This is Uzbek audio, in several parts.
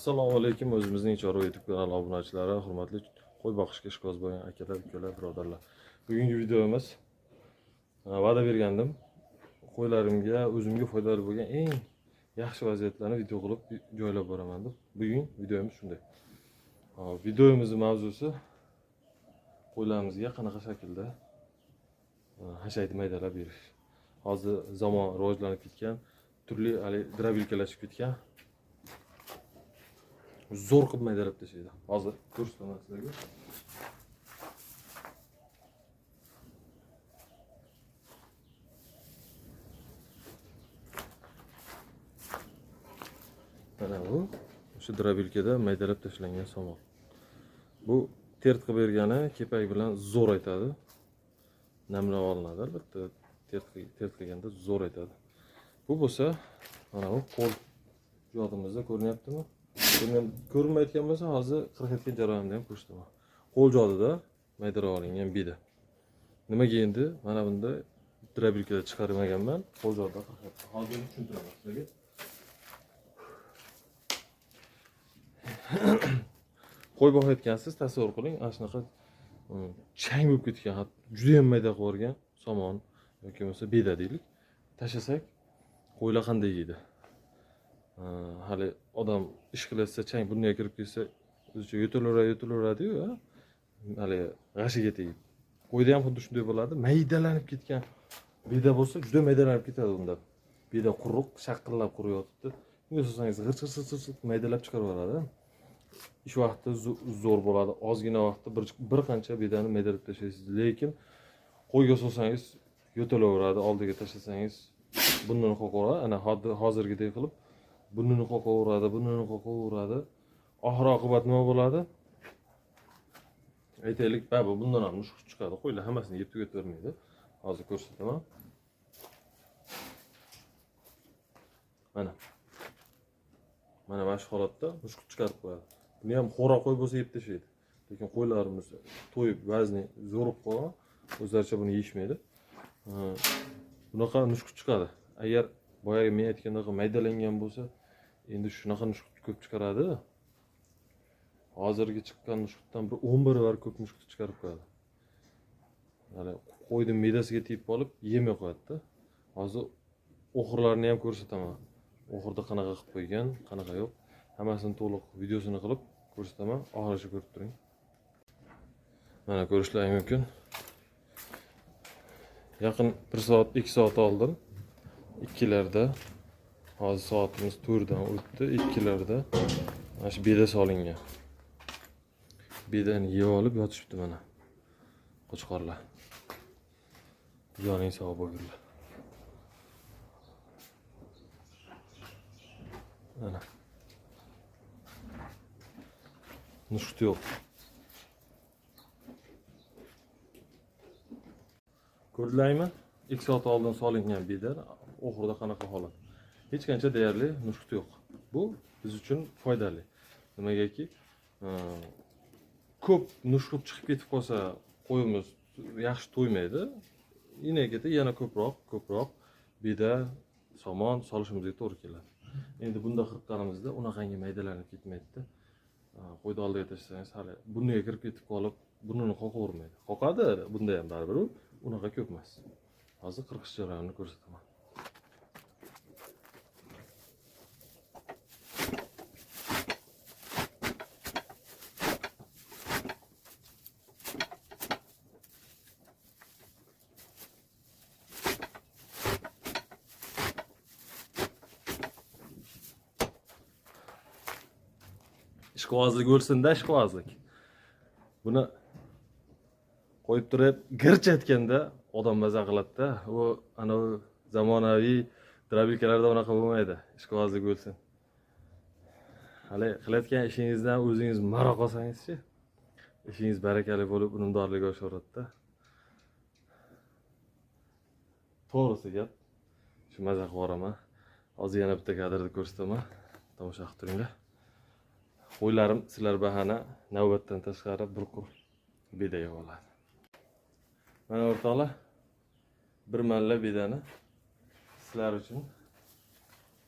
Assalomu alaykum, o'zimizning Chorva YouTube kanali obunachilari, hurmatli qo'y boqishga ishqiboz bo'lgan akalar, ukalar, birodarlar. Bugungi videomiz va'da bergandim. Qo'ylarimga o'zimga foydali bo'lgan eng yaxshi vaziyatlarni video qilib joylab boraman deb. Bugun videomiz shunday. Videomizning mavzusi qo'ylarimizga qanaqa shaklda hashakni maydalab berish. Hozir zamon rivojlanib ketgan, turli hali drabilkalashib ketgan. Zo'r qilib maydalab tashlaydi. Hozir ko'rsataman sizlarga. Mana bu o'sha drabilkada maydalab tashlangan somon. Bu tert qilib bergani kepak bilan zo'r aytadi. Namlab olinadi albatta, tert qilganda zo'r aytadi. Bu bo'lsa mana bu qo'l jodimizda ko'rinyaptimi? Ko'rinmayotgan bo'lsa hozir qirqayotgan jarayonini ham ko'rsataman. Qo'l jodida maydalab olingan beda. Nimaga endi mana bunda drabilkada chiqarmaganman, qo'l jodida qirqyapti. Hozir tushuntiraman sizlarga. Qo'y boqayotgansiz, tasavvur qiling, ana shunaqa chang bo'lib ketgan, juda ham mayda qilib yuborgan somon yoki bo'lmasa beda deylik. Tashlasak, qo'ylar qanday yeydi? Hali odam ish qilayotsa chang bunday kirib kelsa, o'zicha yo'talaveradi-yu, hali g'ashiga tegib. Qo'yda ham xuddi shunday bo'ladi, maydalanib ketgan beda bo'lsa, juda maydalanib ketadi unda. Beda quruq, shaqillab qurib yotibdi. Bunga solsangiz g'irch-g'irch-g'irch maydalab chiqarib yuboradi. Ish vaqti zo'r bo'ladi. Ozgina vaqtda bir qancha bedani maydalab tashlaysiz, lekin qo'yga solsangiz yo'talaveradi, oldiga tashlasangiz burnini qoqaveradi. Ana hozirgidek qilib burnini qoqaveradi, burnini qoqaveradi. Oxir oqibat nima bo'ladi? Aytaylik, baribir bundan ham mushuk chiqadi. Qo'ylar hammasini yeb tugatavermaydi. Hozir ko'rsataman. Mana. Mana shu holatda mushuk chiqarib qo'yadi. Buni ham xo'roq qo'y bo'lsa yeb tashlaydi. Lekin qo'ylarimiz to'yib, vazni zo'rib qolgan, o'zlaricha buni yeyishmaydi. Bunaqa mushuk chiqadi. Agar boyagi men aytgandaqa maydalangan bo'lsa, endi shunaqa mushuk ko'p chiqaradi. Hozirgi chiqqan mushukdan bir 10 barobar ko'p mushuk chiqarib qo'yadi. Ya'ni qo'yning me'dasiga tegib qolib, yemay qo'yadi-da. Hozir o'xirlarni ham ko'rsataman. O'xirda qanaqa qilib qo'ygan, qanaqa yo'q. Hammasini to'liq videosini qilib ko'rsataman. Oxirigacha ko'rib turing. Mana ko'rishlaring mumkin. Yaqin 1 soat, 2 soat oldin 2larda, hozir soatimiz 4 dan o'tdi, 2larda mana shu beda solingan. Bedani yeb olib yotishibdi mana. Qo'chqorlar. Joning sog' bo'linglar. Mana. Nushut yo'q. Ko'rdinglarmi? 2 soat oldin solingan beda oxirida qanaqa holat? Hech qancha deyarli nushut yo'q. Bu biz uchun foydali. Nimagaki, ko'p nushut chiqib ketib qolsa, qo'yimiz yaxshi to'ymaydi. Inagida yana ko'proq beda, somon solishimizga to'g'ri keladi. Endi bunda qirqqanimizda unaqangi maydalanib ketmaydi-da. Qo'yni oldiga tashlasangiz hali burniga kirib ketib qolib, burnini qoqavermaydi. Qoqadi, bunda ham baribir u unaqa ko'p emas. Hozir qirqish jarayonini ko'rsataman. Ishqibozlik o'lsin-da, ishqibozlik. Buni qo'yib turib girch aytganda odam maza qiladi-da. U ana u zamonaviy drabilkalarda unaqa bo'lmaydi. Ishqibozlik o'lsin. Hali qilayotgan ishingizdan o'zingiz maroq olsangizchi, ishingiz barakali bo'lib, unumdorligi oshaveradi-da. To'g'risi gap. Shu maza qilib yuboraman. Hozir yana bitta kadrni ko'rsataman. Tomosha qilib turinglar. Qo'ylarim sizlar bahana navbatdan tashqari bir qur beda yeb oladi. Mana o'rtoqlar, bir malla bedani sizlar uchun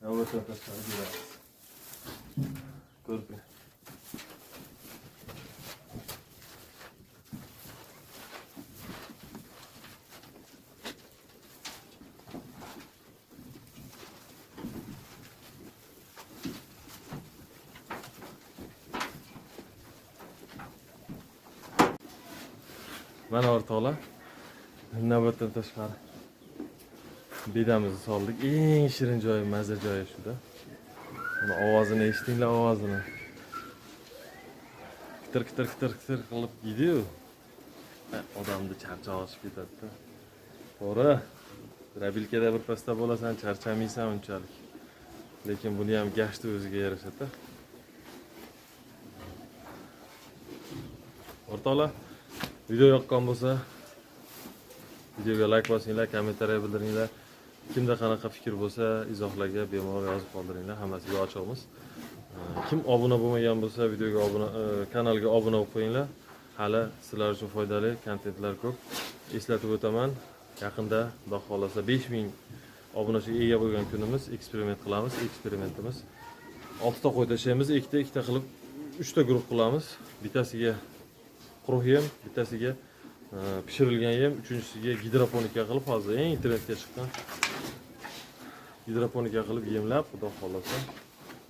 navbatdan tashqari beramiz. Ko'rib turing. Mana o'rtoqlar, navbatdan tashqari bedamizni soldik. Eng shirin joyi, maza joyi shuda. Uni ovozini eshitinglar, ovozini. Kitir kitir kitir kitir qilib yeydi-yu. Odamni charchog'i chiqib ketadi-da. To'g'ri. Дробилка da bir pasda bo'lasan, charchamaysan unchalik. Lekin buni ham gashti o'ziga yarashadi. O'rtoqlar, video yoqqan bo'lsa, videoga like bosinglar, kommentariya bildiringlar. Kimda qanaqa fikr bo'lsa, izohlarga bemalol yozib qoldiringlar, hammasiga ochiqmiz. Kim obuna bo'lmagan bo'lsa, videoga obuna, kanalga obuna bo'lib qo'yinglar. Hali sizlar uchun foydali kontentlar ko'p. Eslatib o'taman, yaqinda Xudo xohlasa 5000 obunachiga ega bo'lgan kunimiz eksperiment qilamiz. Eksperimentimiz 6 ta qo'y tashlaymiz, ikkita ikkita qilib 3 ta guruh qilamiz. Bittasiga quruq yem, bittasiga pishirilgan yem, uchinchisiga gidroponika qilib, hozir eng internetga chiqqan gidroponika qilib yemlab, Xudo xohlasa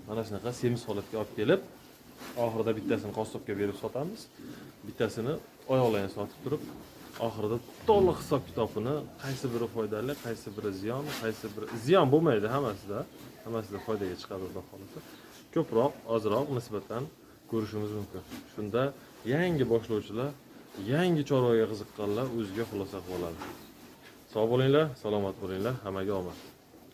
mana shunaqa semiz holatga olib kelib, oxirida bittasini qassobga berib sotamiz, bittasini oyoqlarini sotib turib, oxirida to'liq hisob kitobini, qaysi biri foydali, qaysi biri ziyon, qaysi biri ziyon bo'lmaydi, hammasida foydaga chiqadi Xudo xohlasa. Ko'proq, ozroq nisbatan ko'rishimiz mumkin. Shunda yangi boshlovchilar, yangi chorvaga qiziqqanlar o'ziga xulosa qilib oladi. Sog' bo'linglar, salomat bo'linglar, hammaga omad.